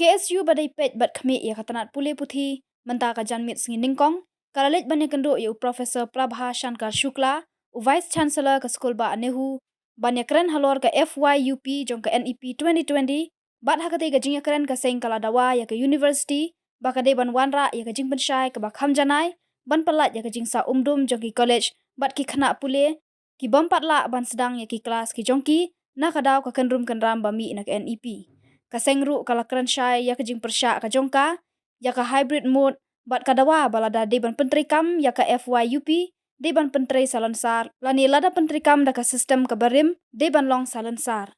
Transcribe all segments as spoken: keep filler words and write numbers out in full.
K S U ba dei peit bad khmih ïa ka tnat pule puthi mynta ka janmiet sngi nyngkong ka la leit ban ïakynduh ïa u Professor Prabha Shankar Shukla, u Vice Chancellor ka skul bah NEHU, ban ïakren halor ka F Y U P jong ka N E P twenty twenty. Bad ha katei ka jingïakren ka seng ka la dawa ïa ka university ba ka dei ban wanrah ïa ka jingpynshai kaba kham janai ban pyllait ïa ka jingsa umdum jong ki college bad ki khynnah pule ki bym pat lah ban sdang ïa ki klas ki jong ki na ka daw ka kynrum kynram ba mih na ka N E P. Ka seng ruh ka la kren shai ïa ka jingpyrshah ka jong ka ïa ka hybrid mode bad ka dawa ba lada dei ban pyntreikam ïa ka F Y U P dei ban pyntrei salonsar lane lada pyntreikam da ka system ka barim dei ban long salonsar.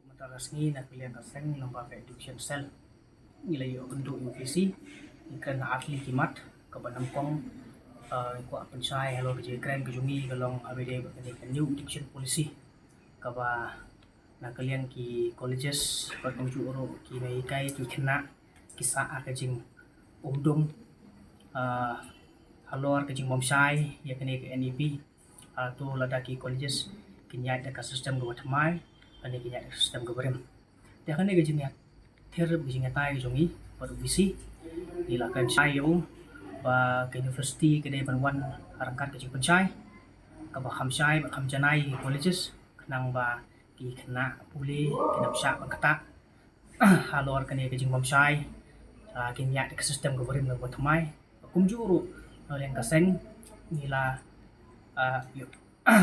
Mynta ka sngi na ka liang ka seng lyngba ka education cell ngi la ïoh kynduh ïa u V C, ngi kren artylli ki mat kaba nyngkong, eh, kwah pynshai halor ka jingkren ka jong ngi ka long ha kaba ïadei bad kane ka new education policy kaba na ka liang ki colleges bad kumjuh ruh ki nonghikai ki khynnah ki sah ha ka jingumdum, ah, halor ka jingbymshai ïa kane ka N E P. Ah, to lada ki colleges kin ïaid da ka system kaba thymmai lane kin ïaid da ka system kaba rim. Te kane ka jingïathir, ka jingïatai ka jong ngi bad u V C, ngi la kren shai ïa u ba ka university ka dei ban wan ha ryngkat ka jingpynshai kaba kham shai bad kham janai ïa ki colleges khnang ba ki khynnah pule kin ym shah ban ktah halor kane ka jingbymshai, ah, kin ïaid da ka system kaba rim lane kaba thymmai. Kumjuh ruh na liang ka seng ngi la, ah, ïoh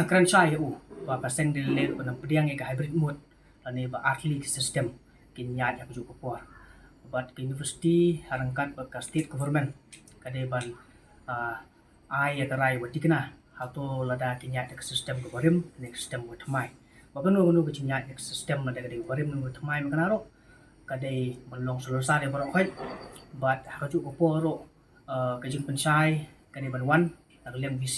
kren shai ïa u ba ka seng dei leh ruh ban pdiang ïa ka hybrid mode lane ba artylli ki system kin ïaid ha kajuh ka por. Bad ka university ha ryngkat bad ka state government ka dei ban, ah, ai ïa ka rai ba thikna hato lada kin ïaid da ka system kaba rim ne ka system kaba thymmai. Ba kano kano ka jingïaid da ka system lada ka dei kaba rim ne kaba thymmai mynta ruh ka dei ban long salonsar ïa baroh khoit. Bad ha kajuh ka por ruh, eh, ka jingpynshai ka dei ban wan na ka liang V C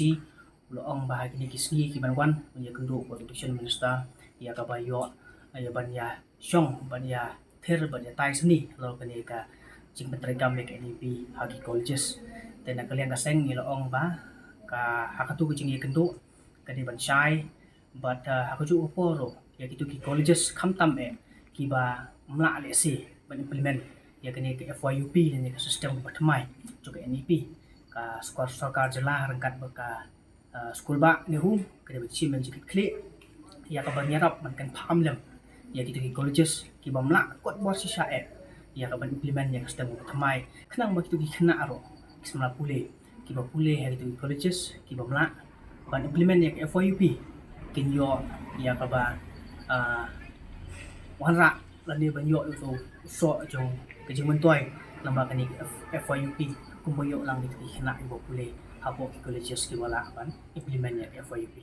u la ong ba ha kine ki sngi ki ban wan un ïakynduh bad u education minister ïa kaba ïoh, eh, ïa ban ïa shong ban ïathir ban ïatai sani halor kane ka jingpyntreikam ïa ka N E P ha ki colleges. Te na ka liang ka seng ngi la ong ba ka ha katu ka jingïakynduh ka dei ban shai bad, ah, ha kajuh ka por ruh ïa kitu ki colleges khamtam eh kiba ym lah lehse ban implement ïa kane ka F Y U P lane ka system kaba thymmai jong ka N E P. Ka sor-, sorkar jylla ryngkat bad ka, ah, skul bah NEHU ka dei ban shim ïa ka jingkitkhlieh ïa ka ban ïarap ban confirm lem ïa kitu ki colleges kiba ym lah kot bor shisha eh ïa ka ban implement ïa ka system kaba thymmai khnang ba kitu ki khynnah ruh ki samla pule kiba pule ha kitu ki colleges kiba ym lah ban implement ïa ka F Y U P kin ïoh ïa kaba, ah, wanrah lane ban ïoh ïa uto u soh jong ka jingmyntoi lyngba kane ka F-, F Y U P kumba ïoh lang kitu ki khynnah kiba pule hapoh ki colleges kiba lah ban implement ïa ka F Y U P.